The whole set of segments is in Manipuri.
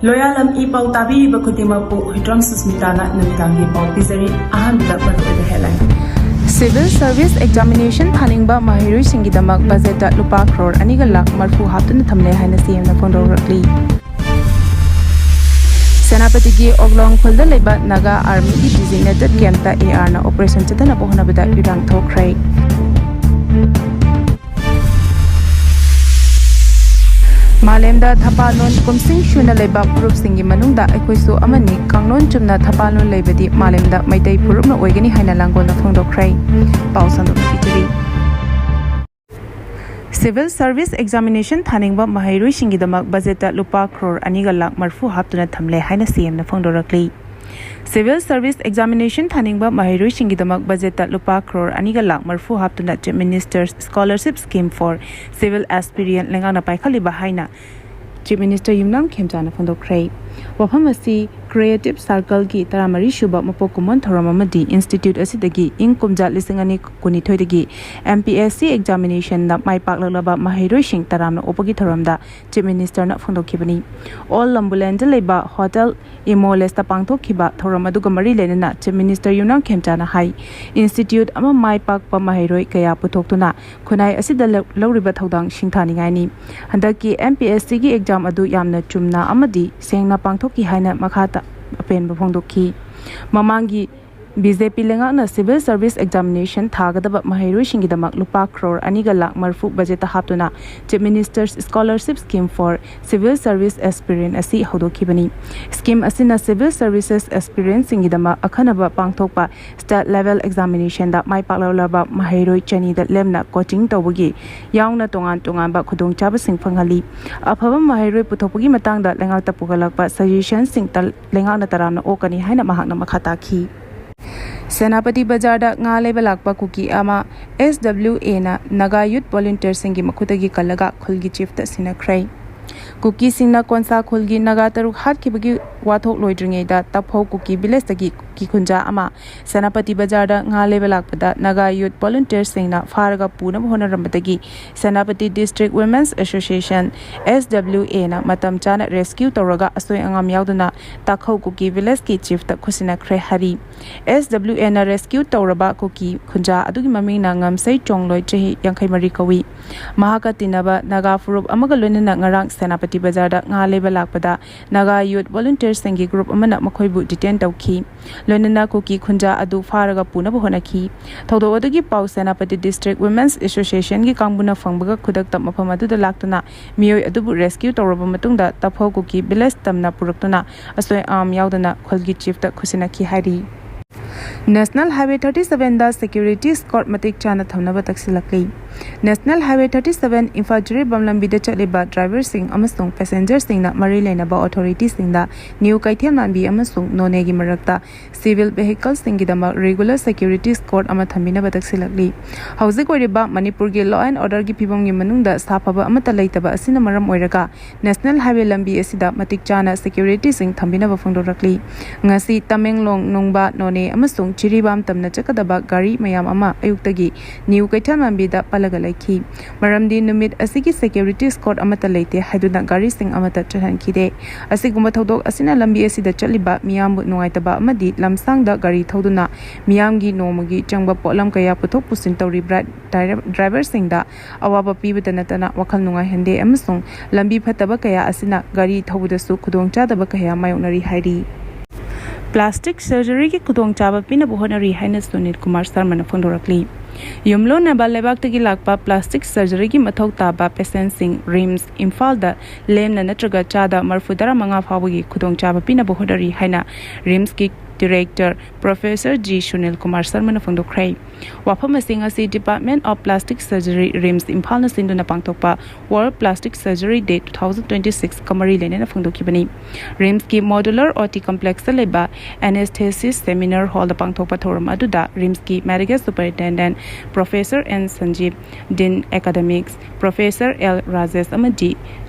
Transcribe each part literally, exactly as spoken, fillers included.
ꯂꯣꯌꯥꯂꯝ ꯏ ꯄꯥꯎ ꯇꯥꯕꯤꯔꯤꯕ ꯈꯨꯗꯤꯡꯃꯛꯄꯨ ꯍꯨꯏꯗ꯭ꯔꯣꯝ ꯁꯨꯁꯃꯤꯇꯥꯅ ꯅꯨꯃꯤꯗꯥꯡꯒꯤ ꯄꯥꯎ ꯄꯤꯖꯔꯤ꯫ ꯑꯍꯥꯟꯕꯗ ꯃꯔꯨꯑꯣꯏꯕ headline꯫ Civil Service Examination ꯊꯥꯅꯤꯡꯕ ꯃꯍꯩꯔꯣꯏꯁꯤꯡꯒꯤꯗꯃꯛ ꯕꯖꯦꯠꯇ ꯂꯨꯄꯥ ꯀ꯭ꯔꯣꯔ ꯑꯅꯤꯒ ꯂꯥꯈ ꯃꯔꯐꯨ ꯍꯥꯞꯇꯨꯅ ꯊꯝꯂꯦ ꯍꯥꯏꯅ ꯁꯤ ꯑꯦꯝꯅ ꯐꯣꯡꯗꯣꯔꯛꯂꯤ꯫ ꯁꯦꯅꯥꯄꯇꯤꯒꯤ ꯑꯣꯛꯂꯣꯡ ꯈꯨꯜꯗ ꯂꯩꯕ ꯅꯥꯒꯥ ꯑꯥꯔꯃꯤꯒꯤ designated campꯇ ꯑꯦ ꯑꯥꯔꯅ operation ꯆꯠꯊꯅꯕ ꯍꯣꯠꯅꯕꯗ ꯏꯔꯥꯡ ꯊꯣꯛꯈ꯭ꯔꯦ꯫ ꯃꯥꯂꯦꯝꯗ ꯊꯄꯥꯂꯣꯟ ꯀꯨꯝꯁꯤꯡ ꯁꯨꯅ ꯂꯩꯕ ꯐꯨꯔꯨꯞꯁꯤꯡꯒꯤ ꯃꯅꯨꯡꯗ ꯑꯩꯈꯣꯏꯁꯨ ꯑꯃꯅꯤ꯫ ꯀꯥꯡꯂꯣꯟ ꯆꯨꯝꯅ ꯊꯄꯥꯂꯣꯟ ꯂꯩꯕꯗꯤ ꯃꯥꯂꯦꯝꯗ ꯃꯩꯇꯩ ꯐꯨꯔꯨꯞꯅ ꯑꯣꯏꯒꯅꯤ ꯍꯥꯏꯅ ꯂꯥꯡꯒꯣꯜꯅ ꯐꯣꯡꯗꯣꯛꯈ꯭ꯔꯦ꯫ ꯄꯥꯎ ꯁꯟꯗꯣꯛꯅ ꯄꯤꯖꯔꯤ꯫ Civil Service Examination ꯊꯥꯅꯤꯡꯕ ꯃꯍꯩꯔꯣꯏꯁꯤꯡꯒꯤꯗꯃꯛ ꯕꯖꯦꯠꯇ ꯂꯨꯄꯥ ꯀ꯭ꯔꯣꯔ ꯑꯅꯤꯒ ꯂꯥꯈ ꯃꯔꯐꯨ ꯍꯥꯞꯇꯨꯅ ꯊꯝꯂꯦ ꯍꯥꯏꯅ ꯁꯤ ꯑꯦꯝꯅ ꯐꯣꯡꯗꯣꯔꯛꯂꯤ꯫ Civil Service Examination ꯊꯥꯅꯤꯡꯕ ꯃꯍꯩꯔꯣꯏꯁꯤꯡꯒꯤꯗꯃꯛ ꯕꯖꯦꯠꯇ ꯂꯨꯄꯥ ꯀ꯭ꯔꯣꯔ ꯑꯅꯤꯒ ꯂꯥꯈ ꯃꯔꯐꯨ ꯍꯥꯞꯇꯨꯅ Chief Minister's Scholarship Scheme for Civil Aspirant ꯂꯩꯉꯥꯛꯅ ꯄꯥꯏꯈꯠꯂꯤꯕ ꯍꯥꯏꯅ Chief Minister ꯌꯨꯝꯅꯥꯝ ꯈꯦꯝꯆꯥꯅ ꯐꯣꯡꯗꯣꯛꯈ꯭ꯔꯦ꯫ ꯋꯥꯐꯝ ꯑꯁꯤ Creative Circleꯒꯤ ꯇꯔꯥꯃꯔꯤ ꯁꯨꯕ ꯃꯄꯣꯛ ꯀꯨꯝꯑꯣꯟ ꯊꯧꯔꯝ ꯑꯃꯗꯤ institute ꯑꯁꯤꯗꯒꯤ ꯏꯪ ꯀꯨꯝꯖꯥ ꯂꯤꯁꯤꯡ ꯑꯅꯤ ꯀꯨꯟꯅꯤꯊꯣꯏꯗꯒꯤ M P S C examinationꯗ ꯃꯥꯏ ꯄꯥꯛꯂꯛꯂꯕ ꯃꯍꯩꯔꯣꯏꯁꯤꯡ ꯇꯔꯥꯝꯅ ꯑꯣꯛꯄꯒꯤ ꯊꯧꯔꯝꯗ Chief Ministerꯅ ꯐꯣꯡꯗꯣꯛꯈꯤꯕꯅꯤ꯫ ꯑꯣꯜ ꯂꯝꯕꯨꯂꯦꯟꯗ ꯂꯩꯕ Hotel Imoleseꯇ ꯄꯥꯡꯊꯣꯛꯈꯤꯕ ꯊꯧꯔꯝ ꯑꯗꯨꯒ ꯃꯔꯤ ꯂꯩꯅꯅ Chief Minister ꯌꯨꯝꯅꯥꯝ ꯈꯦꯝꯆꯥꯅ ꯍꯥꯏ, institute ꯑꯃ ꯃꯥꯏ ꯄꯥꯛꯄ ꯃꯍꯩꯔꯣꯏ ꯀꯌꯥ ꯄꯨꯊꯣꯛꯇꯨꯅ ꯈꯨꯟꯅꯥꯏ ꯑꯁꯤꯗ ꯂꯧ-, ꯂꯧꯔꯤꯕ ꯊꯧꯗꯥꯡ ꯁꯤꯡꯊꯥꯅꯤꯡꯉꯥꯏꯅꯤ꯫ ꯍꯟꯗꯛꯀꯤ M P S Cꯒꯤ exam ꯑꯗꯨ ꯌꯥꯝꯅ ꯆꯨꯝꯅ ꯑꯃꯗꯤ ꯁꯦꯡꯅ ꯄꯥꯡꯊꯣꯛꯈꯤ ꯍꯥꯏꯅ ꯃꯈꯥ ꯇꯥ-, ꯑꯄꯦꯟꯕ ꯐꯣꯡꯗꯣꯛꯈꯤ꯫ ꯃꯃꯥꯡꯒꯤ B J P ꯂꯩꯉꯥꯛꯅ Civil Service Examination ꯊꯥꯒꯗꯕ ꯃꯍꯩꯔꯣꯏꯁꯤꯡꯒꯤꯗꯃꯛ ꯂꯨꯄꯥ ꯀ꯭ꯔꯣꯔ ꯑꯅꯤꯒ ꯂꯥꯈ ꯃꯔꯐꯨ ꯕꯖꯦꯠꯇ ꯍꯥꯞꯇꯨꯅ Chief Minister's Scholarship Scheme for Civil Service Aspirant ꯑꯁꯤ ꯍꯧꯗꯣꯛꯈꯤꯕꯅꯤ꯫ Scheme ꯑꯁꯤꯅ civil services aspirantꯁꯤꯡꯒꯤꯗꯃꯛ ꯑꯈꯟꯅꯕ ꯄꯥꯡꯊꯣꯛꯄ state level examinationꯗ ꯃꯥꯏ ꯄꯥꯛꯂꯛꯂꯕ ꯃꯍꯩꯔꯣꯏ ꯆꯅꯤꯗ ꯂꯦꯝꯅ coaching ꯇꯧꯕꯒꯤ ꯌꯥꯎꯅ ꯇꯣꯉꯥꯟ ꯇꯣꯉꯥꯟꯕ ꯈꯨꯗꯣꯡꯆꯥꯕꯁꯤꯡ ꯐꯪꯍꯜꯂꯤ꯫ ꯑꯐꯕ ꯃꯍꯩꯔꯣꯏ ꯄꯨꯊꯣꯛꯄꯒꯤ ꯃꯇꯥꯡꯗ ꯂꯩꯉꯥꯛꯇ ꯄꯨꯈꯠꯂꯛꯄ suggestionꯁꯤꯡ ꯇ-, ꯂꯩꯉꯥꯛꯅ ꯇꯔꯥꯝꯅ ꯑꯣꯛꯀꯅꯤ ꯍꯥꯏꯅ ꯃꯍꯥꯛꯅ ꯃꯈꯥ ꯇꯥꯈꯤ꯫ ꯁꯦꯅꯥꯄꯇꯤ ꯕꯖꯥꯔꯗ ꯉꯥ ꯂꯩꯕ ꯂꯥꯛꯄ ꯀꯨꯀꯤ ꯑꯃ S W Aꯅ Naga Youth Volunteerꯁꯤꯡꯒꯤ ꯃꯈꯨꯠꯇꯒꯤ ꯀꯜꯂꯒ ꯈꯨꯜꯒꯤ chiefꯇ ꯁꯤꯟꯅꯈ꯭ꯔꯦ꯫ ꯀꯨꯀꯤꯁꯤꯡꯅ ꯀꯣꯟꯁꯥ ꯈꯨꯜꯒꯤ ꯅꯥꯒꯥ ꯇꯔꯨꯛ ꯍꯥꯠꯈꯤꯕꯒꯤ ꯋꯥꯊꯣꯛ ꯂꯣꯏꯗ꯭ꯔꯤꯉꯩꯗ ꯇꯐꯧ ꯀꯨꯀꯤ ꯚꯤꯂꯦꯖꯇꯒꯤ ꯀꯨꯀꯤ ꯈꯨꯟꯖꯥ ꯑꯃ ꯁꯦꯅꯥꯄꯇꯤ ꯕꯖꯥꯔꯗ ꯉꯥ ꯂꯩꯕ ꯂꯥꯛꯄꯗ ꯅꯥꯒꯥ ꯌꯨꯠ ꯚꯣꯂꯨꯟꯇꯤꯌꯔꯁꯤꯡꯅ ꯐꯥꯔꯒ ꯄꯨꯅꯕ ꯍꯣꯠꯅꯔꯝꯕꯗꯒꯤ Senapati district women's association, S W A ꯅ ꯃꯇꯝ ꯆꯥꯅ ꯔꯦꯁꯀ꯭ꯌꯨ ꯇꯧꯔꯒ ꯑꯁꯣꯏ ꯑꯉꯥꯝ ꯌꯥꯎꯗꯅ ꯇꯥꯈꯧ ꯀꯨꯀꯤ ꯚꯤꯂꯦꯖꯀꯤ ꯆꯤꯐꯇ ꯈꯨꯠꯁꯤꯟꯅꯈ꯭ꯔꯦ ꯍꯥꯏꯔꯤ꯫ S W A ꯅ ꯔꯦꯁꯀ꯭ꯌꯨ ꯇꯧꯔꯕ ꯀꯨꯀꯤ ꯈꯨꯟꯖꯥ ꯑꯗꯨꯒꯤ ꯃꯃꯤꯡꯅ ꯉꯝꯁꯩ ꯆꯣꯡꯂꯣꯏ, ꯆꯍꯤ ꯌꯥꯡꯈꯩ ꯃꯔꯤ ꯀꯧꯏ꯫ ꯃꯍꯥꯛꯀ ꯇꯤꯟꯅꯕ ꯅꯥꯒꯥ ꯐꯨꯔꯨꯞ ꯑꯃꯒ ꯂꯣꯏꯅꯅ ꯉꯔꯥꯡ ꯁꯦꯅꯥꯄꯇꯤ ꯕꯖꯥꯔꯗ ꯉꯥ ꯂꯩꯕ ꯂꯥꯛꯄꯗ ꯅꯥꯒꯥ ꯌꯨꯠ ꯚꯣꯂꯨꯟꯇꯤꯌꯔꯁꯤꯡꯒꯤ ꯒ꯭ꯔꯨꯞ ꯑꯃꯅ ꯃꯈꯣꯏꯕꯨ ꯗꯤꯇꯦꯟ ꯇꯧꯈꯤ꯫ ꯂꯣꯏꯅꯅ ꯀꯨꯀꯤ ꯈꯨꯟꯖꯥ ꯑꯗꯨ ꯐꯥꯔꯒ ꯄꯨꯅꯕ ꯍꯣꯠꯅꯈꯤ꯫ ꯊꯧꯗꯣꯛ ꯑꯗꯨꯒꯤ ꯄꯥꯎ ꯁꯦꯅꯥꯄꯇꯤ ꯗꯤꯁꯇ꯭ꯔꯤꯛ ꯋꯨꯃꯦꯟꯁ ꯑꯦꯁꯣꯁꯤꯌꯦꯁꯟꯒꯤ ꯀꯥꯡꯕꯨꯅ ꯐꯪꯕꯒ ꯈꯨꯗꯛꯇ ꯃꯐꯝ ꯑꯗꯨꯗ ꯂꯥꯛꯇꯨꯅ ꯃꯤꯑꯣꯏ ꯑꯗꯨꯕꯨ ꯔꯦꯁꯀ꯭ꯌꯨ ꯇꯧꯔꯕ ꯃꯇꯨꯡꯗ ꯇꯐꯧ ꯀꯨꯀꯤ ꯚꯤꯂꯦꯖ ꯇꯝꯅ ꯄꯨꯔꯛꯇꯨꯅ ꯑꯁꯣꯏ ꯑꯉꯥꯝ ꯌꯥꯎꯗꯅ ꯈꯨꯜꯒꯤ ꯆꯤꯐꯇ ꯈꯨꯠꯁꯤꯟꯅꯈꯤ ꯍꯥꯏꯔꯤ꯫ ꯅꯦꯁꯅꯦꯜ ꯍꯥꯏꯋꯦ ꯊꯥꯔꯇꯤ ꯁꯚꯦꯟꯗ ꯁꯦꯀ꯭ꯌꯨꯔꯤꯇꯤ ꯁ꯭ꯀꯣꯔꯠ ꯃꯇꯤꯛ ꯆꯥꯅ ꯊꯝꯅꯕ ꯇꯛꯁꯤꯜꯂꯛꯂꯤ꯫ National highway thirty seven Imphal Jiribam ꯂꯝꯕꯤꯗ ꯆꯠꯂꯤꯕ ꯗ꯭ꯔꯥꯏꯚꯔꯁꯤꯡ ꯑꯃꯁꯨꯡ ꯄꯦꯁꯦꯟꯖꯔꯁꯤꯡꯅ ꯃꯔꯤ ꯂꯩꯅꯕ ꯑꯣꯊꯣꯔꯤꯇꯤꯁꯤꯡꯗ ꯅ꯭ꯌꯨ ꯀꯩꯊꯦꯜꯃꯥꯟꯕꯤ ꯑꯃꯁꯨꯡ ꯅꯣꯅꯦꯒꯤ ꯃꯔꯛꯇ ꯁꯤꯚꯤꯜ ꯚꯦꯍꯤꯀꯜꯁꯤꯡꯒꯤꯗꯃꯛ ꯔꯤꯒꯨꯂꯔ ꯁꯦꯀ꯭ꯌꯨꯔꯤꯇꯤ ꯁ꯭ꯀꯣꯔꯠ ꯑꯃ ꯊꯝꯕꯤꯅꯕ ꯇꯛꯁꯤꯜꯂꯛꯂꯤ꯫ ꯍꯧꯖꯤꯛ ꯑꯣꯏꯔꯤꯕ ꯃꯅꯤꯄꯨꯔꯒꯤ law and orderꯒꯤ ꯐꯤꯕꯝꯒꯤ ꯃꯅꯨꯡꯗ ꯁꯥꯐꯕ ꯑꯃꯠꯇ ꯂꯩꯇꯕ ꯑꯁꯤꯅ ꯃꯔꯝ ꯑꯣꯏꯔꯒ ꯅꯦꯁꯅꯦꯜ ꯍꯥꯏꯋꯦ ꯂꯝꯕꯤ ꯑꯁꯤꯗ ꯃꯇꯤꯛ ꯆꯥꯅ ꯁꯦꯀ꯭ꯌꯨꯔꯤꯇꯤꯁꯤꯡ ꯊꯝꯕꯤꯅꯕ ꯐꯣꯡꯗꯣꯔꯛꯂꯤ꯫ ꯉꯁꯤ ꯇꯃꯦꯡꯂꯣꯡ, ꯅꯨꯡꯕꯥ, ꯅꯣꯅꯦ ꯑꯃꯁꯨꯡ ꯖꯤꯔꯤꯕꯥꯝ ꯇꯝꯅ ꯆꯠꯀꯗꯕ ꯒꯥꯔꯤ ꯃꯌꯥꯝ ꯑꯃ ꯑꯌꯨꯛꯇꯒꯤ ꯅ꯭ꯌꯨ ꯀꯩꯊꯦꯜꯃꯥꯟꯕꯤꯗ ꯄꯜꯂꯒ ꯂꯩꯈꯤ꯫ ꯃꯔꯝꯗꯤ ꯅꯨꯃꯤꯠ ꯑꯁꯤꯒꯤ ꯁꯦꯀ꯭ꯌꯨꯔꯤꯇꯤ ꯁ꯭ꯀꯣꯔꯠ ꯑꯃꯠꯇ ꯂꯩꯇꯦ ꯍꯥꯏꯗꯨꯅ ꯒꯥꯔꯤꯁꯤꯡ ꯑꯃꯠꯇ ꯆꯠꯍꯟꯈꯤꯗꯦ꯫ ꯑꯁꯤꯒꯨꯝꯕ ꯊꯧꯗꯣꯛ ꯑꯁꯤꯅ ꯂꯝꯕꯤ ꯑꯁꯤꯗ ꯆꯠꯂꯤꯕ ꯃꯤꯌꯥꯝꯕꯨ ꯅꯨꯡꯉꯥꯏꯇꯕ ꯑꯃꯗꯤ ꯂꯝꯁꯥꯡꯗ ꯒꯥꯔꯤ ꯊꯧꯗꯨꯅ ꯃꯤꯌꯥꯝꯒꯤ ꯅꯣꯡꯃꯒꯤ ꯆꯪꯕ ꯄꯣꯠꯂꯝ ꯀꯌꯥ ꯄꯨꯊꯣꯛ ꯄꯨꯁꯤꯟ ꯇꯧꯔꯤꯕ ꯗ꯭ꯔꯥꯏꯚꯔꯁꯤꯡꯗ ꯑꯋꯥꯕ ꯄꯤꯕꯇ ꯅꯠꯇꯅ ꯋꯥꯈꯜ ꯅꯨꯡꯉꯥꯏꯍꯟꯗꯦ ꯑꯃꯁꯨꯡ ꯂꯝꯕꯤ ꯐꯠꯇꯕ ꯀꯌꯥ ꯑꯁꯤꯅ ꯒꯥꯔꯤ ꯊꯧꯕꯗꯁꯨ ꯈꯨꯗꯣꯡꯆꯥꯗꯕ ꯀꯌꯥ ꯃꯥꯌꯣꯛꯅꯔꯤ ꯍꯥꯏꯔꯤ꯫ ꯄ꯭ꯂꯥꯁꯇꯤꯛ ꯁꯔꯖꯔꯤꯒꯤ ꯈꯨꯗꯣꯡꯆꯥꯕ ꯄꯤꯅꯕ ꯍꯣꯠꯅꯔꯤ ꯍꯥꯏꯅ ꯁꯨꯅꯤꯜ ꯀꯨꯃꯥꯔ ꯁꯔꯃꯅ ꯐꯣꯡꯗꯣꯔꯛꯂꯤ꯫ ꯌꯨꯝꯂꯣꯟꯅꯕ ꯂꯩꯕꯥꯛꯇꯒꯤ ꯂꯥꯛꯄ ꯄ꯭ꯂꯥꯁꯇꯤꯛ ꯁꯔꯖꯔꯤꯒꯤ ꯃꯊꯧ ꯇꯥꯕ ꯄꯦꯁꯦꯟꯁꯤꯡ ꯔꯤꯝꯁ ꯏꯝꯐꯥꯜꯗ ꯂꯦꯝꯅ ꯅꯠꯇ꯭ꯔꯒ ꯆꯥꯗ ꯃꯔꯐꯨ ꯇꯔꯥꯃꯉꯥ ꯐꯥꯎꯕꯒꯤ ꯈꯨꯗꯣꯡꯆꯥꯕ ꯄꯤꯅꯕ ꯍꯣꯠꯅꯔꯤ ꯍꯥꯏꯅ ꯔꯤꯝꯁꯀꯤ director professor G Sunil Kumar ꯁꯔꯃꯅ ꯐꯣꯡꯗꯣꯛꯈ꯭ꯔꯦ꯫ ꯋꯥꯐꯝ ꯑꯁꯤ ꯉꯁꯤ Department of Plastic Surgery, RIMS ꯏꯝꯐꯥꯜꯅ ꯁꯤꯟꯗꯨꯅ ꯄꯥꯡꯊꯣꯛꯄ World Plastic Surgery Day two thousand twenty six ꯀ ꯃꯔꯤ ꯂꯩꯅꯅ ꯐꯣꯡꯗꯣꯛꯈꯤꯕꯅꯤ꯫ ꯔꯤꯝꯁꯀꯤ ꯃꯣꯗꯨꯂꯔ ꯑꯣ ꯇꯤ ꯀꯝꯄ꯭ꯂꯦꯛꯁꯇ ꯂꯩꯕ ꯑꯦꯅꯦꯁꯊꯦꯁꯤꯁ ꯁꯦꯃꯤꯅꯥꯔ ꯍꯣꯜꯗ ꯄꯥꯡꯊꯣꯛꯄ ꯊꯧꯔꯝ ꯑꯗꯨꯗ ꯔꯤꯝꯁꯀꯤ medical superintendent professor N Sanjib, dean academics professor L Rajesh ꯑꯃꯗꯤ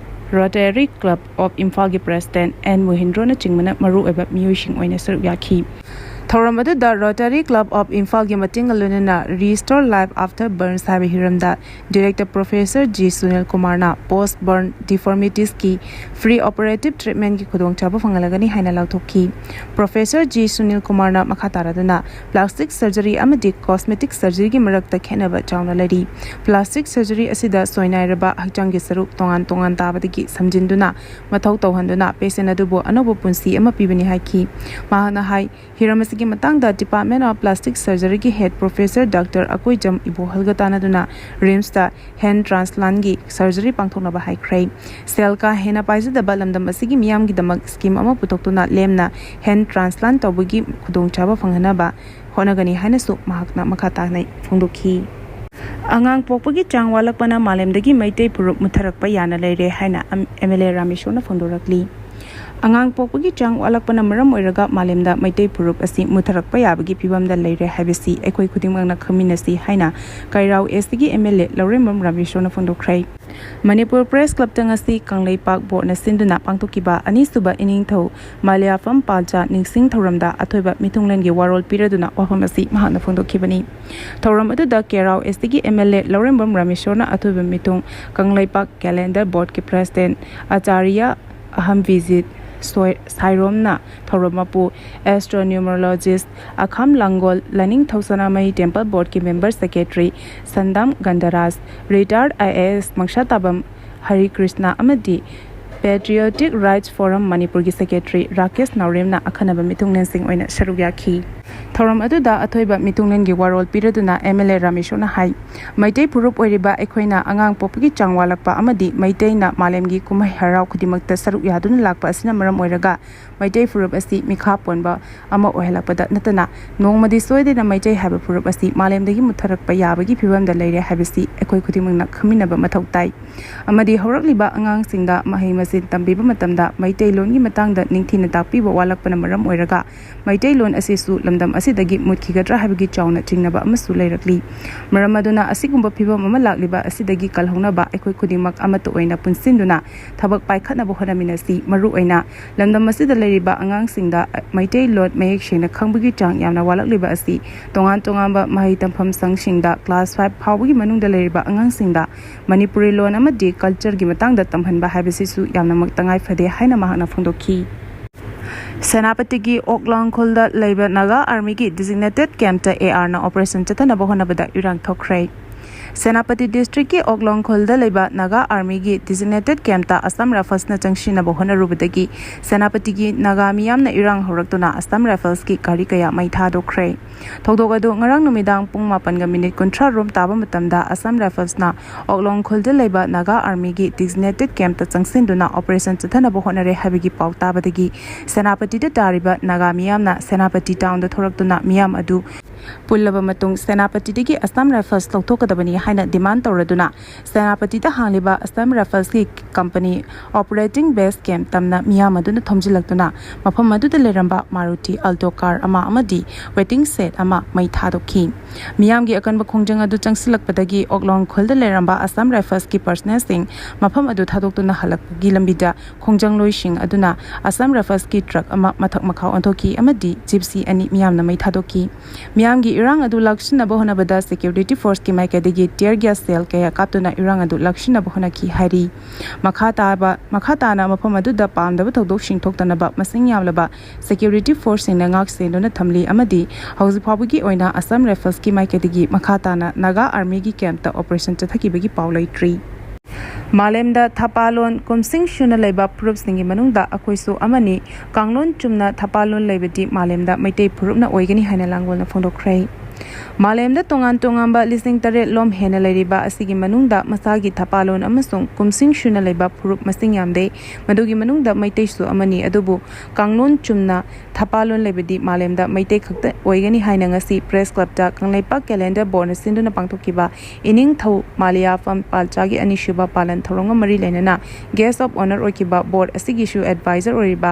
Rotary Club of Imphal ꯒꯤ President N ꯃꯣꯍꯤꯟꯗ꯭ꯔꯣꯅ ꯆꯤꯡꯕꯅ ꯃꯔꯨꯑꯣꯏꯕ ꯃꯤꯑꯣꯏꯁꯤꯡ ꯑꯣꯏꯅ ꯁꯔꯨꯛ ꯌꯥꯈꯤ꯫ ꯊꯧꯔꯝ ꯑꯗꯨꯗ Rotary Club of Imphal ꯒꯤ ꯃꯇꯦꯡꯒ ꯂꯣꯏꯅꯅ Restore Life After Burns ꯍꯥꯏꯕ ꯍꯤꯔꯝꯗ Director Professor G ꯁꯨꯅꯤꯜ ꯀꯨꯃꯥꯔꯅ Post Burn Deformities ꯀꯤ Free Operative Treatment ꯀꯤ ꯈꯨꯗꯣꯡꯆꯥꯕ ꯐꯪꯍꯜꯂꯒꯅꯤ ꯍꯥꯏꯅ ꯂꯥꯎꯊꯣꯛꯈꯤ꯫ Professor G ꯁꯨꯅꯤꯜ ꯀꯨꯃꯥꯔꯅ ꯃꯈꯥ ꯇꯥꯔꯗꯨꯅ Plastic Surgery ꯑꯃꯗꯤ Cosmetic Surgery ꯒꯤ ꯃꯔꯛꯇ ꯈꯦꯠꯅꯕ ꯆꯥꯎꯅ ꯂꯩꯔꯤ꯫ Plastic Surgery ꯑꯁꯤꯗ ꯁꯣꯏꯅꯥꯏꯔꯕ ꯍꯛꯆꯥꯡꯒꯤ ꯁꯔꯨꯛ ꯇꯣꯉꯥꯟ ꯇꯣꯉꯥꯟ ꯇꯥꯕꯗꯒꯤ ꯁꯝꯖꯤꯟꯗꯨꯅ ꯃꯊꯧ ꯇꯧꯍꯟꯗꯨꯅ patient ꯑꯗꯨꯕꯨ ꯑꯅꯧꯕ ꯄꯨꯟꯁꯤ ꯑꯃ ꯄꯤꯕꯅꯤ ꯍꯥꯏꯈꯤ꯫ ꯃꯍꯥꯛꯅ ꯍꯥꯏ, ꯍꯤꯔꯝ ꯑꯁꯤꯒꯤ ꯃꯇꯥꯡꯗ Department of Plastic Surgery ꯒꯤ Head Professor Doctor Akoijam ꯏꯕꯣꯍꯜꯒ ꯇꯥꯟꯅꯗꯨꯅ RIMS ꯇ hand transplant ꯀꯤ surgery ꯄꯥꯡꯊꯣꯛꯅꯕ ꯍꯥꯏꯈ꯭ꯔꯦ꯫ ꯁꯦꯜ ꯀꯥ ꯍꯦꯟꯅ ꯄꯥꯏꯖꯗꯕ ꯂꯝꯗꯝ ꯑꯁꯤꯒꯤ ꯃꯤꯌꯥꯝꯒꯤꯗꯃꯛ scheme ꯑꯃ ꯄꯨꯊꯣꯛꯇꯨꯅ ꯂꯦꯝꯅ hand transplant ꯇꯧꯕꯒꯤ ꯈꯨꯗꯣꯡꯆꯥꯕ ꯐꯪꯍꯟꯅꯕ ꯍꯣꯠꯅꯒꯅꯤ ꯍꯥꯏꯅꯁꯨ ꯃꯍꯥꯛꯅ ꯃꯈꯥ ꯇꯥꯅ ꯐꯣꯡꯗꯣꯛꯈꯤ꯫ ꯑꯉꯥꯡ ꯄꯣꯛꯄꯒꯤ ꯆꯥꯡ ꯋꯥꯠꯂꯛꯄꯅ ꯃꯥꯂꯦꯝꯗꯒꯤ ꯃꯩꯇꯩ ꯐꯨꯔꯨꯞ ꯃꯨꯠꯊꯔꯛꯄ ꯌꯥꯅ ꯂꯩꯔꯦ ꯍꯥꯏꯅ ꯑꯝ-, MLA ꯔꯥꯃꯦꯁꯣꯔꯅ ꯐꯣꯡꯗꯣꯔꯛꯂꯤ꯫ ꯑꯉꯥꯡ ꯄꯣꯛꯄꯒꯤ ꯆꯥꯡ ꯋꯥꯠꯂꯛꯄꯅ ꯃꯔꯝ ꯑꯣꯏꯔꯒ ꯃꯥꯂꯦꯝꯗ ꯃꯩꯇꯩ ꯐꯨꯔꯨꯞ ꯑꯁꯤ ꯃꯨꯠꯊꯔꯛꯄ ꯌꯥꯕꯒꯤ ꯐꯤꯕꯝꯗ ꯂꯩꯔꯦ ꯍꯥꯏꯕꯁꯤ ꯑꯩꯈꯣꯏ ꯈꯨꯗꯤꯡꯃꯛꯅ ꯈꯪꯃꯤꯟꯅꯁꯤ ꯍꯥꯏꯅ ꯀꯩꯔꯥꯎ East ꯀꯤ MLA ꯂꯧꯔꯦꯝꯕꯝ ꯔꯥꯃꯦꯁꯣꯔꯅ ꯐꯣꯡꯗꯣꯛꯈ꯭ꯔꯦ꯫ ꯃꯅꯤꯄꯨꯔ Press Club ꯇ ꯉꯁꯤ ꯀꯪꯂꯩꯄꯥꯛ Board ꯅ ꯁꯤꯟꯗꯨꯅ ꯄꯥꯡꯊꯣꯛꯈꯤꯕ ꯑꯅꯤꯁꯨꯕ ꯏꯅꯤꯡꯊꯧ ꯃꯂꯌꯥꯐꯝ ꯄꯥꯜꯆꯥ ꯅꯤꯡꯁꯤꯡ ꯊꯧꯔꯝꯗ ꯑꯊꯣꯏꯕ ꯃꯤꯊꯨꯡꯂꯦꯟꯒꯤ ꯋꯥꯔꯣꯜ ꯄꯤꯔꯗꯨꯅ ꯋꯥꯐꯝ ꯑꯁꯤ ꯃꯍꯥꯛꯅ ꯐꯣꯡꯗꯣꯛꯈꯤꯕꯅꯤ꯫ ꯊꯧꯔꯝ ꯑꯗꯨꯗ ꯀꯩꯔꯥꯎ East ꯀꯤ MLA ꯂꯧꯔꯦꯝꯕꯝ ꯔꯥꯃꯦꯁꯣꯔꯅ ꯑꯊꯣꯏꯕ ꯃꯤꯊꯨꯡ ꯀꯪꯂꯩꯄꯥꯛ Calendar Board ꯀꯤ President ꯑꯆꯥꯔꯌ ꯑꯍꯝꯕꯤꯖꯤꯠ ꯁꯣꯏ-, ꯁꯥꯏꯔꯣꯝꯅ ꯊꯧꯔꯝ ꯃꯄꯨ Astronumerologist ꯑꯈꯥꯝ ꯂꯥꯡꯒꯣꯜ, ꯂꯥꯏꯅꯤꯡꯊꯧ ꯁꯅꯥꯃꯍꯤ Temple Board ꯀꯤ Member Secretary ꯁꯟꯗꯥꯝ ꯒꯟꯙꯔꯥꯖ, Retired IAS ꯃꯪꯁꯥꯇꯥꯕꯝ Harry Krishna ꯑꯃꯗꯤ Patriotic Rights Forum ꯃꯅꯤꯄꯨꯔꯒꯤ Secretary ꯔꯥꯀꯦꯁ ꯅꯥꯎꯔꯦꯝꯅ ꯑꯈꯟꯅꯕ ꯃꯤꯊꯨꯡꯂꯦꯟꯁꯤꯡ ꯑꯣꯏꯅ ꯁꯔꯨꯛ ꯌꯥꯈꯤ꯫ ꯊꯧꯔꯝ ꯑꯗꯨꯗ ꯑꯊꯣꯏꯕ ꯃꯤꯊꯨꯡꯂꯦꯟꯒꯤ ꯋꯥꯔꯣꯜ ꯄꯤꯔꯗꯨꯅ MLA ꯔꯥꯃꯦꯁꯣꯔꯅ ꯍꯥꯏ, ꯃꯩꯇꯩ ꯐꯨꯔꯨꯞ ꯑꯣꯏꯔꯤꯕ ꯑꯩꯈꯣꯏꯅ ꯑꯉꯥꯡ ꯄꯣꯛꯄꯒꯤ ꯆꯥꯡ ꯋꯥꯠꯂꯛꯄ ꯑꯃꯗꯤ ꯃꯩꯇꯩꯅ ꯃꯥꯂꯦꯝꯒꯤ ꯀꯨꯝꯍꯩ ꯍꯔꯥꯎ ꯈꯨꯗꯤꯡꯃꯛꯇ ꯁꯔꯨꯛ ꯌꯥꯗꯨꯅ ꯂꯥꯛꯄ ꯑꯁꯤꯅ ꯃꯔꯝ ꯑꯣꯏꯔꯒ ꯃꯩꯇꯩ ꯐꯨꯔꯨꯞ ꯑꯁꯤ ꯃꯤꯈꯥ ꯄꯣꯟꯕ ꯑꯃ ꯑꯣꯏꯍꯜꯂꯛꯄꯗ ꯅꯠꯇꯅ ꯅꯣꯡꯃꯗꯤ ꯁꯣꯏꯗꯅ ꯃꯩꯇꯩ ꯍꯥꯏꯕ ꯐꯨꯔꯨꯞ ꯑꯁꯤ ꯃꯥꯂꯦꯝꯗꯒꯤ ꯃꯨꯠꯊꯔꯛꯄ ꯌꯥꯕꯒꯤ ꯐꯤꯕꯝꯗ ꯂꯩꯔꯦ ꯍꯥꯏꯕꯁꯤ ꯑꯩꯈꯣꯏ ꯈꯨꯗꯤꯡꯃꯛꯅ ꯈꯪꯃꯤꯟꯅꯕ ꯃꯊꯧ ꯇꯥꯏ꯫ ꯑꯃꯗꯤ ꯍꯧꯔꯛꯂꯤꯕ ꯑꯉꯥꯡꯁꯤꯡꯗ ꯃꯍꯩ ꯃꯁꯤꯡ ꯇꯝꯕꯤꯕ ꯃꯇꯝꯗ ꯃꯩꯇꯩꯂꯣꯟꯒꯤ ꯃꯇꯥꯡꯗ ꯅꯤꯡꯊꯤꯅ ꯇꯥꯛꯄꯤꯕ ꯋꯥꯠꯂꯛꯄꯅ ꯃꯔꯝ ꯑꯣꯏꯔꯒ ꯃꯩꯇꯩꯂꯣꯟ ꯑꯁꯤꯁꯨ ꯂꯝꯗꯝ ꯑꯁꯤꯗꯒꯤ ꯃꯨꯠꯈꯤꯒꯗ꯭ꯔꯥ ꯍꯥꯏꯕꯒꯤ ꯆꯥꯎꯅ ꯆꯤꯡꯅꯕ ꯑꯃꯁꯨ ꯂꯩꯔꯛꯂꯤ꯫ ꯃꯔꯝ ꯑꯗꯨꯅ ꯑꯁꯤꯒꯨꯝꯕ ꯐꯤꯕꯝ ꯑꯃ ꯂꯥꯛꯂꯤꯕ ꯑꯁꯤꯗꯒꯤ ꯀꯜꯍꯧꯅꯕ ꯑꯩꯈꯣꯏ ꯈꯨꯗꯤꯡꯃꯛ ꯑꯃꯠꯇ ꯑꯣꯏꯅ ꯄꯨꯟꯁꯤꯟꯗꯨꯅ ꯊꯕꯛ ꯄꯥꯏꯈꯠꯅꯕ ꯍꯣꯠꯅꯃꯤꯟꯅꯁꯤ꯫ ꯃꯔꯨꯑꯣꯏꯅ ꯂꯝꯗꯝ ꯑꯁꯤꯗ ꯂꯩꯔꯤꯕ ꯑꯉꯥꯡꯁꯤꯡꯗ ꯃꯩꯇꯩꯂꯣꯟ ꯃꯌꯦꯛ ꯁꯦꯡꯅ ꯈꯪꯕꯒꯤ ꯆꯥꯡ ꯌꯥꯝꯅ ꯋꯥꯠꯂꯛꯂꯤꯕ ꯑꯁꯤ ꯇꯣꯉꯥꯟ ꯇꯣꯉꯥꯟꯕ ꯃꯍꯩ ꯇꯝꯐꯝ ꯁꯪꯁꯤꯡꯗ class five ꯐꯥꯎꯕꯒꯤ ꯃꯅꯨꯡꯗ ꯂꯩꯔꯤꯕ ꯑꯉꯥꯡꯁꯤꯡꯗ ꯃꯅꯤꯄꯨꯔꯤ ꯂꯣꯟ ꯑꯃꯗꯤ cultureꯒꯤ ꯃꯇꯥꯡꯗ ꯇꯝꯍꯟꯕ ꯍꯥꯏꯕꯁꯤꯁꯨ ꯌꯥꯝꯅꯃꯛ ꯇꯉꯥꯏ ꯐꯗꯦ ꯍꯥꯏꯅ ꯃꯍꯥꯛꯅ ꯐꯣꯡꯗꯣꯛꯈꯤ꯫ ꯁꯦꯅꯥꯄꯇꯤꯒꯤ ꯑꯣꯛꯂꯣꯡ ꯈꯨꯜꯗ ꯂꯩꯕ ꯅꯥꯒꯥ ꯑꯥꯔꯃꯤꯒꯤ designated campꯇ ARꯅ operation ꯆꯠꯊꯅꯕ ꯍꯣꯠꯅꯕꯗ ꯏꯔꯥꯡ ꯊꯣꯛꯈ꯭ꯔꯦ꯫ ꯁꯦꯅꯥꯄꯇꯤ districtꯀꯤ ꯑꯣꯛꯂꯣꯡ ꯈꯨꯜꯗ ꯂꯩꯕ ꯅꯥꯒꯥ ꯑꯥꯔꯃꯤꯒꯤ designated campꯇ ꯑꯁꯥꯝ Riflesꯅ ꯆꯪꯁꯤꯟꯅꯕ ꯍꯣꯠꯅꯔꯨꯕꯗꯒꯤ ꯁꯦꯅꯥꯄꯇꯤꯒꯤ ꯅꯥꯒꯥ ꯃꯤꯌꯥꯝꯅ ꯏꯔꯥꯡ ꯍꯧꯔꯛꯇꯨꯅ ꯑꯁꯥꯝ Riflesꯀꯤ ꯒꯥꯔꯤ ꯀꯌꯥ ꯃꯩ ꯊꯥꯗꯣꯛꯈ꯭ꯔꯦ꯫ ꯊꯧꯗꯣꯛ ꯑꯗꯨ ꯉꯔꯥꯡ ꯅꯨꯃꯤꯗꯥꯡ ꯄꯨꯡ ꯃꯥꯄꯟꯒ ꯃꯤꯅꯤꯠ ꯀꯨꯟꯊ꯭ꯔꯥ ꯔꯣꯝ ꯇꯥꯕ ꯃꯇꯝꯗ ꯑꯁꯥꯝ Riflesꯅ ꯑꯣꯛꯂꯣꯡ ꯈꯨꯜꯗ ꯂꯩꯕ ꯅꯥꯒꯥ ꯑꯥꯔꯃꯤꯒꯤ designated campꯇ ꯆꯪꯁꯤꯟꯗꯨꯅ operation ꯆꯠꯊꯅꯕ ꯍꯣꯠꯅꯔꯦ ꯍꯥꯏꯕꯒꯤ ꯄꯥꯎ ꯇꯥꯕꯗꯒꯤ ꯁꯦꯅꯥꯄꯇꯤꯗ ꯇꯥꯔꯤꯕ ꯅꯥꯒꯥ ꯃꯤꯌꯥꯝꯅ ꯁꯦꯅꯥꯄꯇꯤ townꯗ ꯊꯣꯔꯛꯇꯨꯅ ꯃꯤꯌꯥꯝ ꯑꯗꯨ ꯄꯨꯜꯂꯕ ꯃꯇꯨꯡ ꯁꯦꯅꯥꯄꯇꯤꯗꯒꯤ ꯑꯁꯥꯝ Rifles ꯂꯧꯊꯣꯛꯀꯗꯕꯅꯤ ꯍꯥꯏꯅ demand ꯇꯧꯔꯗꯨꯅ ꯁꯦꯅꯥꯄꯇꯤꯗ ꯍꯥꯡꯂꯤꯕ Assam Riflesꯀꯤ company operating base camp ꯇꯝꯅ ꯃꯤꯌꯥꯝ ꯑꯗꯨꯅ ꯊꯣꯝꯖꯤꯜꯂꯛꯇꯨꯅ ꯃꯐꯝ ꯑꯗꯨꯗ ꯂꯩꯔꯝꯕ Maruti Alto car ꯑꯃ ꯑꯃꯗꯤ waiting shed ꯑꯃ ꯃꯩ ꯊꯥꯗꯣꯛꯈꯤ꯫ ꯃꯤꯌꯥꯝꯒꯤ ꯑꯀꯟꯕ ꯈꯣꯡꯖꯪ ꯑꯗꯨ ꯆꯪꯁꯤꯜꯂꯛꯄꯗꯒꯤ ꯑꯣꯛꯂꯣꯡ ꯈꯨꯜꯗ ꯂꯩꯔꯝꯕ ꯑꯁꯥꯝ Riflesꯀꯤ personnelꯁꯤꯡ ꯃꯐꯝ ꯑꯗꯨ ꯊꯥꯗꯣꯛꯇꯨꯅ ꯍꯜꯂꯛꯄꯒꯤ ꯂꯝꯕꯤꯗ ꯈꯣꯡꯖꯪꯂꯣꯏꯁꯤꯡ ꯑꯗꯨꯅ ꯑꯁꯥꯝ Riflesꯀꯤ truck ꯑꯃ ꯃꯊꯛ ꯃꯈꯥ ꯑꯣꯟꯊꯣꯛꯈꯤ ꯑꯃꯗꯤ Jeepcy ꯑꯅꯤ ꯃꯤꯌꯥꯝꯅ ꯃꯩ ꯊꯥꯗꯣꯛꯈꯤ꯫ ꯃꯤꯌꯥꯝꯒꯤ ꯏꯔꯥꯡ ꯑꯗꯨ ꯂꯥꯛꯁꯤꯟꯅꯕ ꯍꯣꯠꯅꯕꯗ security forceꯀꯤ ꯃꯥꯏꯀꯩꯗꯒꯤ tear gas shell ꯀꯌꯥ ꯀꯥꯞꯇꯨꯅ ꯏꯔꯥꯡ ꯑꯗꯨ ꯂꯥꯛꯁꯤꯟꯅꯕ ꯍꯣꯠꯅꯈꯤ ꯍꯥꯏꯔꯤ꯫ ꯃꯈꯥ ꯇꯥꯕ, ꯃꯈꯥ ꯇꯥꯅ ꯃꯐꯝ ꯑꯗꯨꯗ ꯄꯥꯝꯗꯕ ꯊꯧꯗꯣꯛꯁꯤꯡ ꯊꯣꯛꯇꯅꯕ ꯃꯁꯤꯡ ꯌꯥꯝꯂꯕ security forceꯁꯤꯡꯅ ꯉꯥꯛ ꯁꯦꯟꯗꯨꯅ ꯊꯝꯂꯤ ꯑꯃꯗꯤ ꯍꯧꯖꯤꯛ ꯐꯥꯎꯕꯒꯤ ꯑꯣꯏꯅ ꯑꯁꯥꯝ Riflesꯀꯤ ꯃꯥꯏꯀꯩꯗꯒꯤ ꯃꯈꯥ ꯇꯥꯅ ꯅꯥꯒꯥ ꯑꯥꯔꯃꯤꯒꯤ campꯇ operation ꯆꯠꯊꯈꯤꯕꯒꯤ ꯄꯥꯎ ꯂꯩꯇ꯭ꯔꯤ꯫ ꯃꯥꯂꯦꯝꯗ ꯊꯄꯥꯂꯣꯟ ꯀꯨꯝꯁꯤꯡ ꯁꯨꯅ ꯂꯩꯕ ꯐꯨꯔꯨꯞꯁꯤꯡꯒꯤ ꯃꯅꯨꯡꯗ ꯑꯩꯈꯣꯏꯁꯨ ꯑꯃꯅꯤ꯫ ꯀꯥꯡꯂꯣꯟ ꯆꯨꯝꯅ ꯊꯄꯥꯂꯣꯟ ꯂꯩꯕꯗꯤ ꯃꯥꯂꯦꯝꯗ ꯃꯩꯇꯩ ꯐꯨꯔꯨꯞꯅ ꯑꯣꯏꯒꯅꯤ ꯍꯥꯏꯅ ꯂꯥꯡꯒꯣꯜꯅ ꯐꯣꯡꯗꯣꯛꯈ꯭ꯔꯦ꯫ ꯃꯥꯂꯦꯝꯗ ꯇꯣꯉꯥꯟ ꯇꯣꯉꯥꯟꯕ ꯂꯤꯁꯤꯡ ꯇꯔꯦꯠ ꯂꯣꯝ ꯍꯦꯟꯅ ꯂꯩꯔꯤꯕ ꯑꯁꯤꯒꯤ ꯃꯅꯨꯡꯗ ꯃꯁꯥꯒꯤ ꯊꯄꯥꯂꯣꯟ ꯑꯃꯁꯨꯡ ꯀꯨꯝꯁꯤꯡ ꯁꯨꯅ ꯂꯩꯕ ꯐꯨꯔꯨꯞ ꯃꯁꯤꯡ ꯌꯥꯝꯗꯦ꯫ ꯃꯗꯨꯒꯤ ꯃꯅꯨꯡꯗ ꯃꯩꯇꯩꯁꯨ ꯑꯃꯅꯤ꯫ ꯑꯗꯨꯕꯨ ꯀꯥꯡꯂꯣꯟ ꯆꯨꯝꯅ ꯊꯄꯥꯂꯣꯟ ꯂꯩꯕꯗꯤ ꯃꯥꯂꯦꯝꯗ ꯃꯩꯇꯩ ꯈꯛꯇ ꯑꯣꯏꯒꯅꯤ ꯍꯥꯏꯅ ꯉꯁꯤ Press Clubꯇ ꯀꯪꯂꯩꯄꯥꯛ calendar boardꯅ ꯁꯤꯟꯗꯨꯅ ꯄꯥꯡꯊꯣꯛꯈꯤꯕ ꯏꯅꯤꯡꯊꯧ ꯃꯥꯂꯤꯌꯥꯐꯝ ꯄꯥꯜꯆꯥꯒꯤ ꯑꯅꯤꯁꯨꯕ ꯄꯥꯂꯟ ꯊꯧꯔꯝꯒ ꯃꯔꯤ ꯂꯩꯅꯅ guest of honour ꯑꯣꯏꯈꯤꯕ board ꯑꯁꯤꯒꯤꯁꯨ advisor ꯑꯣꯏꯔꯤꯕ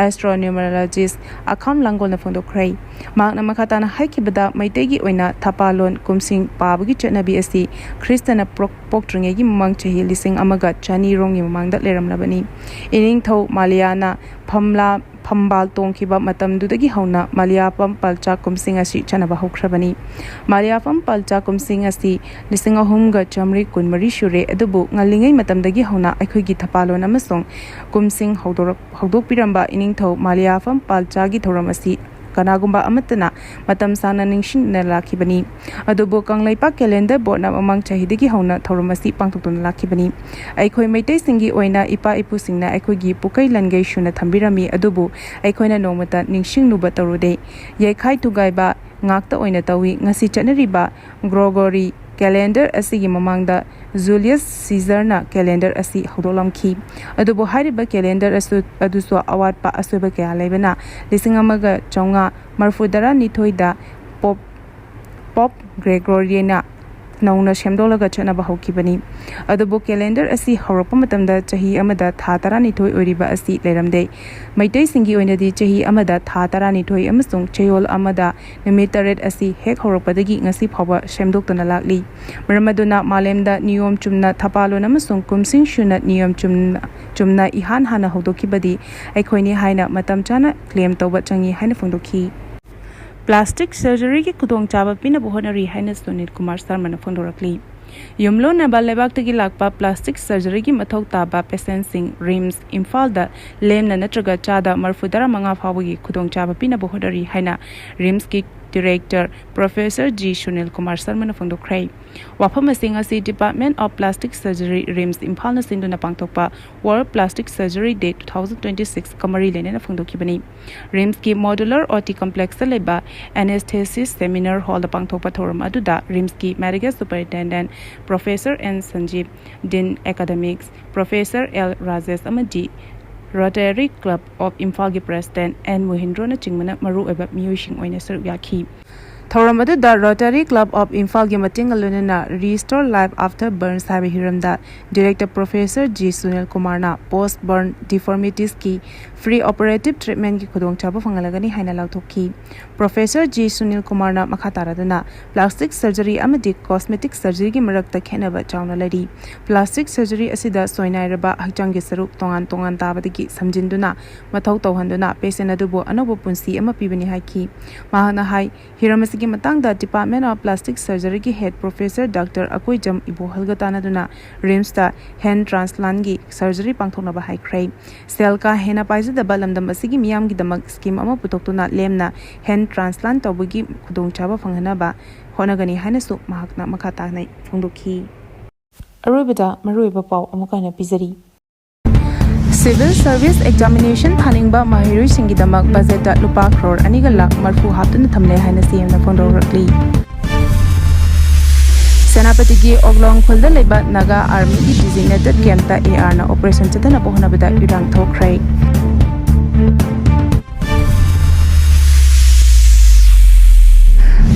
astronumerologist ꯑꯈꯥꯝ ꯂꯥꯡꯒꯣꯜꯅ ꯐꯣꯡꯗꯣꯛꯈ꯭ꯔꯦ꯫ ꯃꯍꯥꯛꯅ ꯃꯈꯥ ꯇꯥꯅ ꯍꯥꯏꯈꯤꯕꯗ, ꯃꯩꯇꯩꯒꯤ ꯑꯣꯏꯅ ꯊꯄꯥꯂꯣꯟ ꯀꯨꯝꯁꯤꯡ ꯄꯥꯕꯒꯤ ꯆꯠꯅꯕꯤ ꯑꯁꯤ ꯈ꯭ꯔꯤꯁꯇꯅ ꯄ꯭ꯔꯣꯛ-, ꯄꯣꯛꯇ꯭ꯔꯤꯉꯩꯒꯤ ꯃꯃꯥꯡ ꯆꯍꯤ ꯂꯤꯁꯤꯡ ꯑꯃꯒ ꯆꯅꯤꯔꯣꯝꯒꯤ ꯃꯃꯥꯡꯗ ꯂꯩꯔꯝꯂꯕꯅꯤ꯫ ꯏꯅꯤꯡꯊꯧ ꯃꯥꯂꯤꯌꯥꯅ ꯐꯝꯂꯥ ꯐꯝꯕꯥꯜ ꯇꯣꯡꯈꯤꯕ ꯃꯇꯝꯗꯨꯗꯒꯤ ꯍꯧꯅ ꯃꯥꯂꯤꯌꯥꯐꯝ ꯄꯜꯆꯥ ꯀꯨꯝꯁꯤꯡ ꯑꯁꯤ ꯆꯠꯅꯕ ꯍꯧꯈ꯭ꯔꯕꯅꯤ꯫ ꯃꯥꯂꯤꯌꯥꯐꯝ ꯄꯜꯆꯥ ꯀꯨꯝꯁꯤꯡ ꯑꯁꯤ ꯂꯤꯁꯤꯡ ꯑꯍꯨꯝꯒ ꯆꯥꯃꯔꯤ ꯀꯨꯟꯃꯔꯤ ꯁꯨꯔꯦ, ꯑꯗꯨꯕꯨ ꯉꯜꯂꯤꯉꯩ ꯃꯇꯝꯗꯒꯤ ꯍꯧꯅ ꯑꯩꯈꯣꯏꯒꯤ ꯊꯄꯥꯂꯣꯟ ꯑꯃꯁꯨꯡ ꯀꯨꯝꯁꯤꯡ ꯍꯧꯗꯣꯔꯛ-, ꯍꯧꯗꯣꯛꯄꯤꯔꯝꯕ ꯏꯅꯤꯡꯊꯧ ꯃꯥꯂꯤꯌꯥꯐꯝ ꯄꯜꯆꯥꯒꯤ ꯊꯧꯔꯝ ꯑꯁꯤ ꯀꯅꯥꯒꯨꯝꯕ ꯑꯃꯠꯇꯅ ꯃꯇꯝ ꯁꯥꯡꯅ ꯅꯤꯡꯁꯤꯡꯗꯨꯅ ꯂꯥꯛꯈꯤꯕꯅꯤ꯫ ꯑꯗꯨꯕꯨ ꯀꯪꯂꯩꯄꯥꯛ ꯀꯦꯂꯦꯟꯗꯔ ꯕꯣꯔꯗꯅ ꯃꯃꯥꯡ ꯆꯍꯤꯗꯒꯤ ꯍꯧꯅ ꯊꯧꯔꯝ ꯑꯁꯤ ꯄꯥꯡꯊꯣꯛꯇꯨꯅ ꯂꯥꯛꯈꯤꯕꯅꯤ꯫ ꯑꯩꯈꯣꯏ ꯃꯩꯇꯩꯁꯤꯡꯒꯤ ꯑꯣꯏꯅ ꯏꯄꯥ ꯏꯄꯨꯁꯤꯡꯅ ꯑꯩꯈꯣꯏꯒꯤ ꯄꯨꯀꯩ ꯂꯟꯒꯩ ꯁꯨꯅ ꯊꯝꯕꯤꯔꯝꯃꯤ, ꯑꯗꯨꯕꯨ ꯑꯩꯈꯣꯏꯅ ꯅꯣꯡꯃꯇ ꯅꯤꯡꯁꯤꯡꯂꯨꯕ ꯇꯧꯔꯨꯗꯦ꯫ ꯌꯩꯈꯥꯏ ꯊꯨꯒꯥꯏꯕ ꯉꯥꯛꯇ ꯑꯣꯏꯅ ꯇꯧꯏ꯫ ꯉꯁꯤ ꯆꯠꯅꯔꯤꯕ ꯒ꯭ꯔꯣꯒꯣꯔꯤ ꯀꯦꯂꯦꯟꯗꯔ ꯑꯁꯤꯒꯤ ꯃꯃꯥꯡꯗ ꯖꯨꯂꯤꯌꯁ ꯁꯤꯖꯔꯅ ꯀꯦꯂꯦꯟꯗꯔ ꯑꯁꯤ ꯍꯧꯗꯣꯛꯂꯝꯈꯤ꯫ ꯑꯗꯨꯕꯨ ꯍꯥꯏꯔꯤꯕ ꯀꯦꯂꯦꯟꯗꯔ ꯑꯁꯨ-, ꯑꯗꯨꯁꯨ ꯑꯋꯥꯠꯄ ꯑꯁꯣꯏꯕ ꯀꯌꯥ ꯂꯩꯕꯅ ꯂꯤꯁꯤꯡ ꯑꯃꯒ ꯆꯥꯝꯃꯉꯥ ꯃꯔꯤꯐꯨ ꯇꯔꯥꯅꯤꯊꯣꯏꯗ ꯄꯣꯞ, ꯄꯣꯞ ꯒ꯭ꯔꯦꯒꯣꯔꯤꯌꯟꯅ ꯅꯧꯅ ꯁꯦꯝꯗꯣꯛꯂꯒ ꯆꯠꯅꯕ ꯍꯧꯈꯤꯕꯅꯤ꯫ ꯑꯗꯨꯕꯨ ꯀꯦꯂꯦꯟꯗꯔ ꯑꯁꯤ ꯍꯧꯔꯛꯄ ꯃꯇꯝꯗ ꯆꯍꯤ ꯑꯃꯗ ꯊꯥ ꯇꯔꯥꯅꯤꯊꯣꯏ ꯑꯣꯏꯔꯤꯕ ꯑꯁꯤ ꯂꯩꯔꯝꯗꯦ꯫ ꯃꯩꯇꯩꯁꯤꯡꯒꯤ ꯑꯣꯏꯅꯗꯤ ꯆꯍꯤ ꯑꯃꯗ ꯊꯥ ꯇꯔꯥꯅꯤꯊꯣꯏ ꯑꯃꯁꯨꯡ ꯆꯌꯣꯜ ꯑꯃꯗ ꯅꯨꯃꯤꯠ ꯇꯔꯦꯠ ꯑꯁꯤ ꯍꯦꯛ ꯍꯧꯔꯛꯄꯗꯒꯤ ꯉꯁꯤ ꯐꯥꯎꯕ ꯁꯦꯝꯗꯣꯛꯇꯨꯅ ꯂꯥꯛꯂꯤ꯫ ꯃꯔꯝ ꯑꯗꯨꯅ ꯃꯥꯂꯦꯝꯗ ꯅꯤꯌꯣꯝ ꯆꯨꯝꯅ ꯊꯄꯥꯂꯣꯟ ꯑꯃꯁꯨꯡ ꯀꯨꯝꯁꯤꯡ ꯁꯨꯅ ꯅꯤꯌꯣꯝ ꯆꯨꯝꯅ, ꯆꯨꯝꯅ ꯏꯍꯥꯟ ꯍꯥꯟꯅ ꯍꯧꯗꯣꯛꯈꯤꯕꯗꯤ ꯑꯩꯈꯣꯏꯅꯤ ꯍꯥꯏꯅ ꯃꯇꯝ ꯆꯥꯅ ꯀ꯭ꯂꯦꯝ ꯇꯧꯕ ꯆꯪꯏ ꯍꯥꯏꯅ ꯐꯣꯡꯗꯣꯛꯈꯤ꯫ ꯄ꯭ꯂꯥꯁꯇꯤꯛ ꯁꯔꯖꯔꯤꯒꯤ ꯈꯨꯗꯣꯡꯆꯥꯕ ꯄꯤꯅꯕ ꯍꯣꯠꯅꯔꯤ ꯍꯥꯏꯅ ꯁꯨꯅꯤꯜ ꯀꯨꯃꯥꯔ ꯁꯔꯃꯅ ꯐꯣꯡꯗꯣꯔꯛꯂꯤ꯫ ꯌꯨꯝꯂꯣꯟꯅꯕ ꯂꯩꯕꯥꯛꯇꯒꯤ ꯂꯥꯛꯄ ꯄ꯭ꯂꯥꯁꯇꯤꯛ ꯁꯔꯖꯔꯤꯒꯤ ꯃꯊꯧ ꯇꯥꯕ ꯄꯦꯁꯦꯟꯁꯤꯡ ꯔꯤꯝꯁ ꯏꯝꯐꯥꯜꯗ ꯂꯦꯝꯅ ꯅꯠꯇ꯭ꯔꯒ ꯆꯥꯗ ꯃꯔꯤꯐꯨ ꯇꯔꯥꯃꯉꯥ ꯐꯥꯎꯕꯒꯤ ꯈꯨꯗꯣꯡꯆꯥꯕ ꯄꯤꯅꯕ ꯍꯣꯠꯅꯔꯤ ꯍꯥꯏꯅ ꯔꯤꯝꯁꯀꯤ director professor G Sunil Kumar ꯁꯔꯃꯅ ꯐꯣꯡꯗꯣꯛꯈ꯭ꯔꯦ꯫ ꯋꯥꯐꯝ ꯑꯁꯤ ꯉꯁꯤ Department of Plastic Surgery, RIMS ꯏꯝꯐꯥꯜꯅ ꯁꯤꯟꯗꯨꯅ ꯄꯥꯡꯊꯣꯛꯄ World Plastic Surgery Day two thousand twenty six ꯀ ꯃꯔꯤ ꯂꯩꯅꯅ ꯐꯣꯡꯗꯣꯛꯈꯤꯕꯅꯤ꯫ ꯔꯤꯝꯁꯀꯤ ꯃꯣꯗꯨꯂꯔ ꯑꯣ ꯇꯤ ꯀꯝꯄ꯭ꯂꯦꯛꯁꯇ ꯂꯩꯕ ꯑꯦꯅꯦꯁꯊꯦꯁꯤꯁ ꯁꯦꯃꯤꯅꯥꯔ ꯍꯣꯜꯗ ꯄꯥꯡꯊꯣꯛꯄ ꯊꯧꯔꯝ ꯑꯗꯨꯗ ꯔꯤꯝꯁꯀꯤ medical superintendent professor N Sanjib, dean academics professor L Rajesh ꯑꯃꯗꯤ ꯔꯣꯇꯦꯔꯤ ꯀ꯭ꯂꯕ ꯑꯣꯐ ꯏꯝꯐꯥꯜꯒꯤ ꯄ꯭ꯔꯦꯁꯤꯗꯦꯟꯠ ꯑꯦꯟ ꯃꯣꯍꯤꯟꯗ꯭ꯔꯣꯅꯆꯤꯡꯕꯅ ꯃꯔꯨꯑꯣꯏꯕ ꯃꯤꯑꯣꯏꯁꯤꯡ ꯑꯣꯏꯅ ꯁꯔꯨꯛ ꯌꯥꯈꯤ꯫ ꯊꯧꯔꯝ ꯑꯗꯨꯗ Rotary Club of ꯏꯝꯐꯥꯜꯒꯤ ꯃꯇꯦꯡꯒ ꯂꯣꯏꯅꯅ Restore Life After Burns ꯍꯥꯏꯕ ꯍꯤꯔꯝꯗ Director Professor G ꯁꯨꯅꯤꯜ ꯀꯨꯃꯥꯔꯅ Post Burn Deformitiesꯀꯤ free operative treatmentꯀꯤ ꯈꯨꯗꯣꯡꯆꯥꯕ ꯐꯪꯍꯜꯂꯒꯅꯤ ꯍꯥꯏꯅ ꯂꯥꯎꯊꯣꯛꯈꯤ꯫ Professor G ꯁꯨꯅꯤꯜ ꯀꯨꯃꯥꯔꯅ ꯃꯈꯥ ꯇꯥꯔꯗꯨꯅ plastic surgery ꯑꯃꯗꯤ cosmetic surgeryꯒꯤ ꯃꯔꯛꯇ ꯈꯦꯠꯅꯕ ꯆꯥꯎꯅ ꯂꯩꯔꯤ꯫ Plastic surgery ꯑꯁꯤꯗ ꯁꯣꯏꯅꯥꯏꯔꯕ ꯍꯛꯆꯥꯡꯒꯤ ꯁꯔꯨꯛ ꯇꯣꯉꯥꯟ ꯇꯣꯉꯥꯟ ꯇꯥꯕꯗꯒꯤ ꯁꯝꯖꯤꯟꯗꯨꯅ ꯃꯊꯧ ꯇꯧꯍꯟꯗꯨꯅ patient ꯑꯗꯨꯕꯨ ꯑꯅꯧꯕ ꯄꯨꯟꯁꯤ ꯑꯃ ꯄꯤꯕꯅꯤ ꯍꯥꯏꯈꯤ꯫ ꯃꯍꯥꯛꯅ ꯍꯥꯏ, ꯍꯤꯔꯝ ꯑꯁꯤꯒꯤ ꯃꯇꯥꯡꯗ Department of Plastic Surgeryꯒꯤ head professor Doctor Akoijam ꯏꯕꯣꯍꯜꯒ ꯇꯥꯟꯅꯗꯨꯅ RIMSꯇ hand transplantꯀꯤ surgery ꯄꯥꯡꯊꯣꯛꯅꯕ ꯍꯥꯏꯈ꯭ꯔꯦ꯫ ꯁꯦꯜ ꯀꯥ ꯍꯦꯟꯅ ꯄꯥꯏꯖꯗꯕ ꯂꯝꯗꯝ ꯑꯁꯤꯒꯤ ꯃꯤꯌꯥꯝꯒꯤꯗꯃꯛ scheme ꯑꯃ ꯄꯨꯊꯣꯛꯇꯨꯅ ꯂꯦꯝꯅ hand transplant ꯇꯧꯕꯒꯤ ꯈꯨꯗꯣꯡꯆꯥꯕ ꯐꯪꯍꯟꯅꯕ ꯍꯣꯠꯅꯒꯅꯤ ꯍꯥꯏꯅꯁꯨ ꯃꯍꯥꯛꯅ ꯃꯈꯥ ꯇꯥꯅ ꯐꯣꯡꯗꯣꯛꯈꯤ꯫ ꯑꯔꯣꯏꯕꯗ ꯃꯔꯨꯑꯣꯏꯕ ꯄꯥꯎ ꯑꯃꯨꯛ ꯍꯟꯅ ꯄꯤꯖꯔꯤ꯫ Civil Service Examination ꯊꯥꯅꯤꯡꯕ ꯃꯍꯩꯔꯣꯏꯁꯤꯡꯒꯤꯗꯃꯛ budgetꯇ ꯂꯨꯄꯥ ꯀ꯭ꯔꯣꯔ ꯑꯅꯤꯒ ꯂꯥꯈ ꯃꯔꯤꯐꯨ ꯍꯥꯞꯇꯨꯅ ꯊꯝꯂꯦ ꯍꯥꯏꯅ CMꯅ ꯐꯣꯡꯗꯣꯔꯛꯂꯤ꯫ ꯁꯦꯅꯥꯄꯇꯤꯒꯤ ꯑꯣꯛꯂꯣꯡ ꯈꯨꯜꯗ ꯂꯩꯕ Naga Armyꯒꯤ designated campꯇ ARꯅ operation ꯆꯠꯊꯅꯕ ꯍꯣꯠꯅꯕꯗ ꯏꯔꯥꯡ ꯊꯣꯛꯈ꯭ꯔꯦ꯫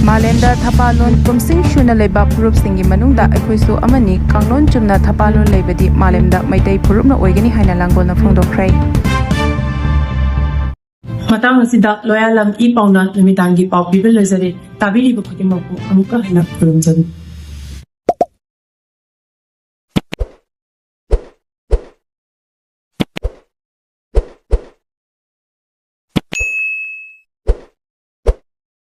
ꯃꯥꯂꯦꯝꯗ ꯊꯄꯥ ꯂꯣꯟ ꯀꯨꯝꯁꯤꯡ ꯁꯨꯅ ꯂꯩꯕ ꯐꯨꯔꯨꯞꯁꯤꯡꯒꯤ ꯃꯅꯨꯡꯗ ꯑꯩꯈꯣꯏꯁꯨ ꯑꯃꯅꯤ꯫ ꯀꯥꯡꯂꯣꯟ ꯆꯨꯝꯅ ꯊꯄꯥ ꯂꯣꯟ ꯂꯩꯕꯗꯤ ꯃꯥꯂꯦꯝꯗ ꯃꯩꯇꯩ ꯐꯨꯔꯨꯞꯅ ꯑꯣꯏꯒꯅꯤ ꯍꯥꯏꯅ ꯂꯥꯡꯒꯣꯜꯅ ꯐꯣꯡꯗꯣꯛꯈ꯭ꯔꯦ꯫ ꯃꯇꯥꯡ ꯑꯁꯤꯗ ꯂꯣꯌꯥꯂꯝ ꯏ ꯄꯥꯎꯅ ꯅꯨꯃꯤꯗꯥꯡꯒꯤ ꯄꯥꯎ ꯄꯤꯕ ꯂꯣꯏꯖꯔꯦ꯫ ꯇꯥꯕꯤꯔꯤꯕ ꯈꯨꯗꯤꯡꯃꯛꯄꯨ ꯑꯃꯨꯛꯀ ꯍꯟꯅ ꯈꯨꯔꯨꯝꯖꯔꯤ꯫